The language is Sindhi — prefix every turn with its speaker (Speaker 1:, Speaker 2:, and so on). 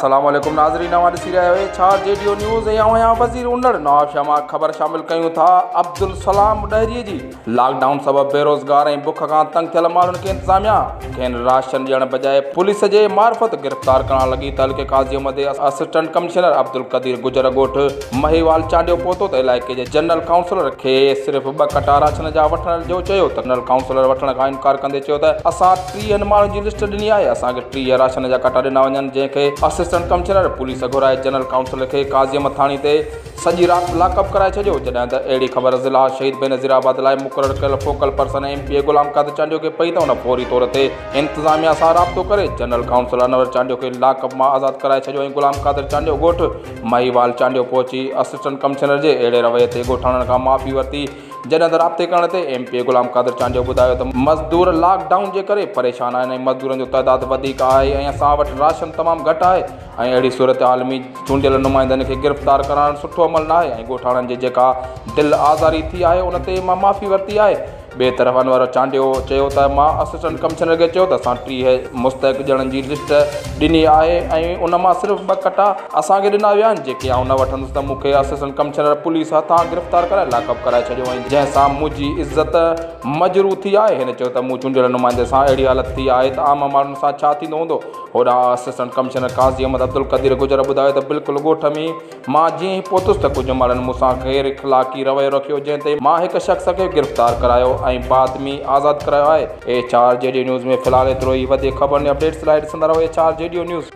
Speaker 1: السلام عليڪم ناظرين اوهان ڏسي رهيا آهيو H R G D O news ۽ آئون آهيان وزير انڙ نوابشاهه مان خبر شامل ڪيون ٿا عبدالسلام ڏهري جي لاڪ ڊائون سبب بيروزگار ۽ بک کان تنگ ٿيل ماڻهن کي انتظاميا کين راشن ڏيڻ بجاء پوليس جي معرفت گرفتار ڪرڻ لڳي. تعلقي قاضي احمد جي اسسٽنٽ ڪمشنر عبدالقدير گجر ڳوٺ مهيوال چانڊيو پهتو ته علائقي جي جنرل ڪائونسلر کي صرف ٻه ڪٽا راشن جا وٺڻ جو چيو ته جنرل ڪائونسلر وٺڻ کان انڪار ڪندي چيو ته اسان ٽيهن ماڻهن جي لسٽ ڏني آهي اسان کي 30 راشن جا ڪٽا ڏنا وڃن جنهن کي اسسٽنٽ ڪمشنر پوليس گهرائي جنرل ڪائونسلر کي قاضي احمد ٿاڻي تي سڄي رات لاڪ اپ ڪرائي ڇڏيو، جڏهن ته اهڙي خبر ضلع شهيد بينظير آباد لاء مقرر ڪيل focal person M P A Ghulam Qadir Chandio کي پئي ته ان فوري طور تي انتظاميا سان رابطو ڪري جنرل ڪائونسلر انور چانڊيو کي لاڪ اپ مان آزاد ڪرائي ڇڏيو ۽ غلام قادر چانڊيو ڳوٺ مهيوال چانڊيو پهچي اسسٽنٽ ڪمشنر جي اهڙي رويي تي ڳوٺاڻن کان معافي ورتي. جڏهن ته رابطي ڪرڻ تي M P A Ghulam Qadir Chandio ٻڌايو ته مزدور لاڪ ڊائون جي ڪري پريشان آهن ۽ مزدورن جو تعداد وڌيڪ آهي ۽ اسان وٽ راشن تمام گهٽ آهي ۽ اهڙي صورتحال ۾ چونڊيل نمائندن کي گرفتار ڪرائڻ سٺو عمل ناهي ۽ ڳوٺاڻن جي جيڪا دل آزاري ٿي آهي ان تي مان معافي ورتي آهي. ٻئي طرف انور چانڊيو چيو ته مان اسسٽنٽ ڪمشنر کي چيو ته اسان 30 مستحق ڄڻن جي لسٽ ڏني آهي ۽ ان مان صرف ٻه ڪٽا اسان کي ڏنا ويا آهن جيڪي آئون نه وٺندس ته مون کي اسسٽنٽ ڪمشنر پوليس هٿان گرفتار ڪرائي لاڪ اپ ڪرائي ڇڏيو ۽ جنهن سان منهنجي عزت مجروح ٿي آهي هن چيو ته مون چونڊيل نمائندي سان اهڙي حالت ٿي آهي ته عام ماڻهن سان ڇا ٿيندو هوندو هوڏانهن اسسٽنٽ ڪمشنر قاضي احمد عبدالقدير گجر ٻڌايو ته بلڪل ڳوٺ ۾ مان جيئن ئي پهتس ته ڪجهه ماڻهن مون سان غير اخلاقي رويو رکيو جنهن تي مان هڪ شخص کي گرفتار ڪرايو ۽ بعد ۾ آزاد ڪرايو آهي. H R G D news ۾ في الحال ايترو ئي وڌيڪ خبرن ۽ اپڊيٽس لاء ڏسندا رهو H R G D news.